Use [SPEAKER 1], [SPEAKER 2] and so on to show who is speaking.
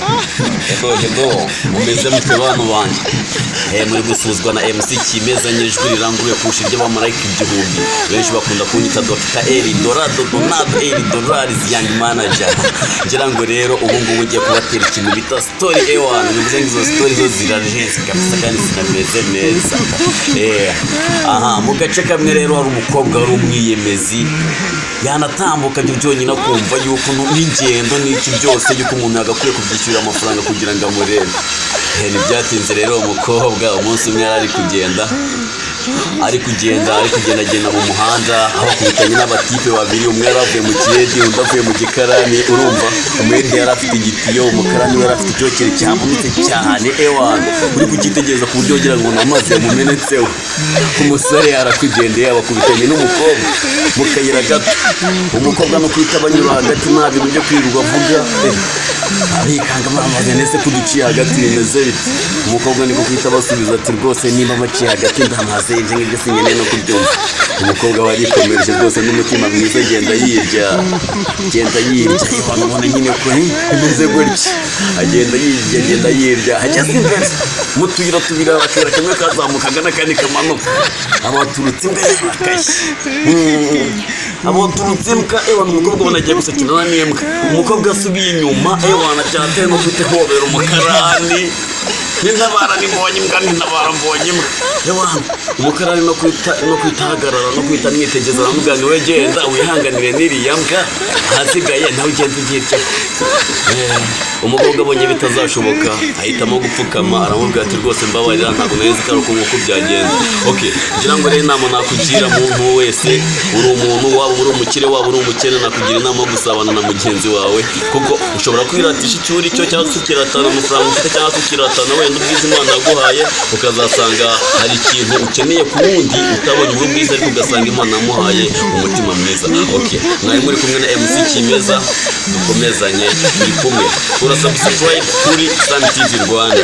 [SPEAKER 1] Hello, hello, mumeze mute bantu banjye? Muri gusuzwa na MC Kimeza, nyijwi riranguruye kurusha iby'abamarayika igihumbi. Benshi bakunda kunyita Dr. Eli Dorado Donado Eli Dolari Young Manager. Ngira ngo rero ubu ngubu ngiye kubatera ikintu bita story ewana, bivuze ngo izo story zo zirarenze kabisa kandi zinameze neza. Aha mu gace kamwe rero hari umukobwa wari umwiyemezi, yanatambuka ibyo byonyine akumva yuko n'ingendo n'iki byose yuko umuntu yagakwiye kubyishyurira amafaranga kugira ngo amurebe. Ntibyatinze rero umukobwa umunsi umwe yari ari kugendagenda mu muhanda, aho akubitanye n'abatipe babiri, umwe yari avuye mu kiyedi undi avuye mu gikarani. Urumva umwedi yari afite igitiyo, umukarani we yari afite icyokere cyamanutse cyane ewana, uri kucyitegereza ku buryo wagira ngo ni amazi yamumenetseho. Umusore arakugendeye abakubitanye n'umukobwa mu kayira gato, umukobwa no kwita banyura hagati nta bintu byo kwirirwa avuga, arikanga bamaze ndetse kuduciye hagati bimeze bite. Umukobwa niko kwita basubiza ati rwose niba baciye hagati ndamaze ibyo ngibyo sinkeneye no kubyumva. Umukobwa we arikomereje rwose n'umutima mwiza, agenda yirya ubona nyine ko bimeze gutya, agenda yirya ageze imbere mu tuyira tubiri, akayira kamwe kazamukaga n'akandi kamanuka, abaturutse imbere bakashye abaturutse imbwa ewana. Umukobwa ubona agiye gusakirana n'imbwa, umukobwa asubiye inyuma ewana byateye no guhita hobera umukarani, nintabara nimbonye imbwa, nintabara mbonye imbwa ewana. Umukarani no kwita ahagarara no kwita amwitegereza aramubwira ngo we genda wihanganire n'iriya mbwa, ahasigaye nawe ugenda ugirya. Umukobwa abonye bitazashoboka ahitamo gupfukama, aramubwira ati rwose mbabarira ntabwo nari nzi ko ari uko nguko byagenda. Okay, ngira ngo rero inama nakugira muntu wese, uri umuntu waba uri umukire waba uri umukene, nakugira inama yo gusabana na mugenzi wawe, kuko ushobora kwiratisha icyo uri cyo cyangwa se ukiratana amafaranga ufite cyangwa se ukiratana wenda ubwiza Imana yaguhaye, ukazasanga hari ikintu ukeneye ku wundi utabonye ubwo bwiza, ariko ugasanga Imana yamuhaye umutima mwiza. Okay, mwari muri kumwe na MC Kimeza, dukomezanye turi kumwe. Kora subscribe kuri Sun TV Rwanda.